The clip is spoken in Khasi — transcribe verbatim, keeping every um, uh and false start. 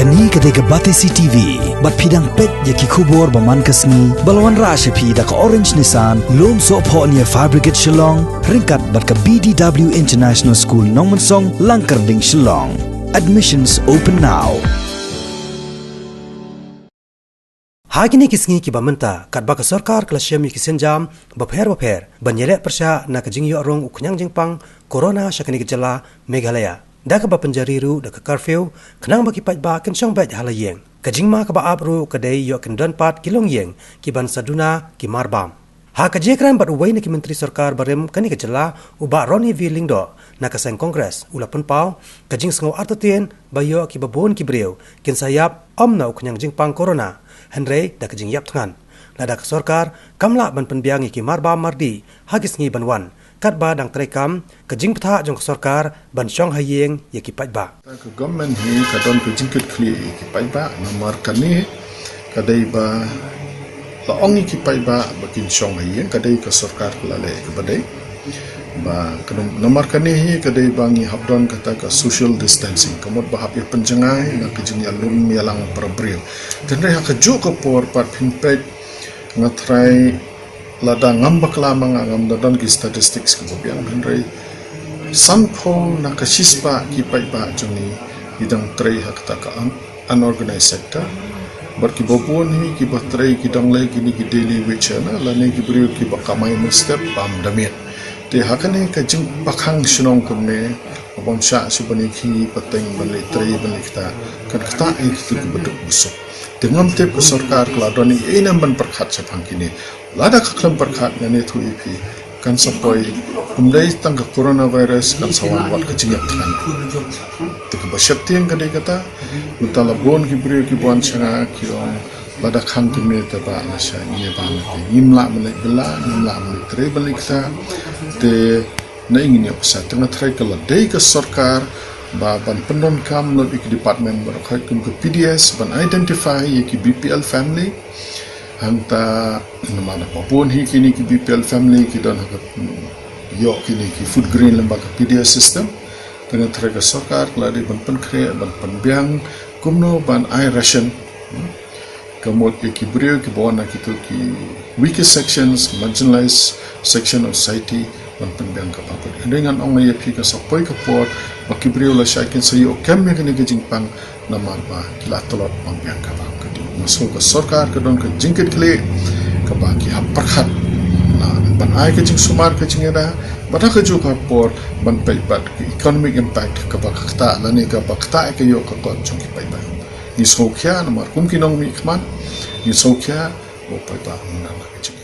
Kane ka dei ka Batesi T V, bad phi dang peit ïa ki khubor ba man ka sngi, ba la wanrah sha phi da ka Orange Nissan, Lumsohphoh near Fire Brigade Shillong, ryngkat bad ka B D W International School Nongmensong, Langkyrding, Shillong. Admissions open now. Ha kine ki sngi kiba mynta, katba ka sorkar ka la shem ïa ki sienjam bapher bapher ban ïaleh pyrshah na ka jingïoh rung u khñiang jingpang Corona sha kane ka jylla Meghalaya, da kaba pynjari ruh da ka curfew, khnang ba ki paidbah kin shong beit ha la ïing. Ka jingma kaba ap ruh ka dei ïoh kin don pat ki longïing kiban sa duna ki marbam. Ha ka jingkren bad uwei na ki myntri sorkar barim kane ka jylla, u Bah Ronnie V Lyngdoh, na ka seng Congress, u la pynpaw ka jingsngew artatien ba ïoh kiba bun ki briew kin sa ïap ym na u khñiang jingpang Corona, hynrei da ka jingïap thngan. Lada ka sorkar kam lah ban pynbiang ïa ki marbam mardih ha ki sngi ban wan, katba dang treikam ka jingbthah jong ka sorkar ban shong ha ïing ïa ki paidbah. Ka government hi ka don ka jingkitkhlieh ïa ki paidbah, namar kane ka dei ba la ong ïa ki paidbah ba kin shong ha ïing, ka dei ka sorkar ka la leh kaba dei. Ba ka nam-, namar kane hi ka dei ba ngi hap don kata ka social distancing, ka mut ba hap ïa pynjngai na ka jingïalum ïalang para briew. Te hynrei ha kajuh ka por pat phin peit, nga tharai lada ngam bakla ma nga, ngam da don ki statistics kiba biang, hynrei sanphew na ka shispah ki paidbah jong ngi ki dang trei ha kata ka un-, unorganized sector. Bad kiba bun hi kiba trei, ki dang leh kine ki daily wage earner, lane ki briew kiba kamai mynstep bam da miet. Te ha kane ka jingpakhang shnong kumne, bym shah shuh ban ïa ki pateng ban leit trei ban leit ktah, kan ktah ïa kito kiba duk ba suk. Te ngam tip ka sorkar ka la don ei ei ne ban pyrkhat shaphang kine. Lada ka khlem pyrkhat, ngan ïathuh ïa phi, kan sa poi, ym dei tang ka coronavirus, kan sa wan wat ka jingïap thngan. Te kaba sheptieng ka dei kata, mynta la bun ki briew kiba wan sha nga ki ong, lada khang kumne te bah, lashai ngin ïa bam ïa ki. Ngim lah ban leit bylla, ngim lah ban leit trei ban leit ktah. Te na ïing ngin ïoh pisa. Te nga tharai ka la dei ka sorkar ba ban pyndonkam lut ïa ki department baroh khoit kum ka P D S ban identify ïa ki B P L family. Hangta namar ba bun hi kine ki B P L family ki don ha ka, ïoh kine ki food grain lyngba ka P D S system. Te nga tharai ka sorkar ka la dei ban pynkhreh, ban pynbiang kumno ban ai ration, hmm, ka mut ïa ki briew kiba wan na kito ki weakest sections, marginalized section of society, ban pynbiang kaba kut. Hynrei ngan ong ïa phi, ka sa poi ka por ba ki briew lashai kin sa ïoh kem ïa kane ka jingpang, namar ba ki la tlot ban biang kaba kut. Nga sngew ka sorkar ka don ka jingkitkhlieh kaba ki hap pyrkhat, na ban ai ka jingsumar ka jingïada, bad ha kajuh ka por ban peit bad ka economic impact kaba ka ktah, lane kaba ktah ïa ka ïoh ka kot jong ki paidbah. Ngi sngewkhia namar kum ki nongmihkhmat, ngi sngewkhia ba u paidbah un nang la ka jing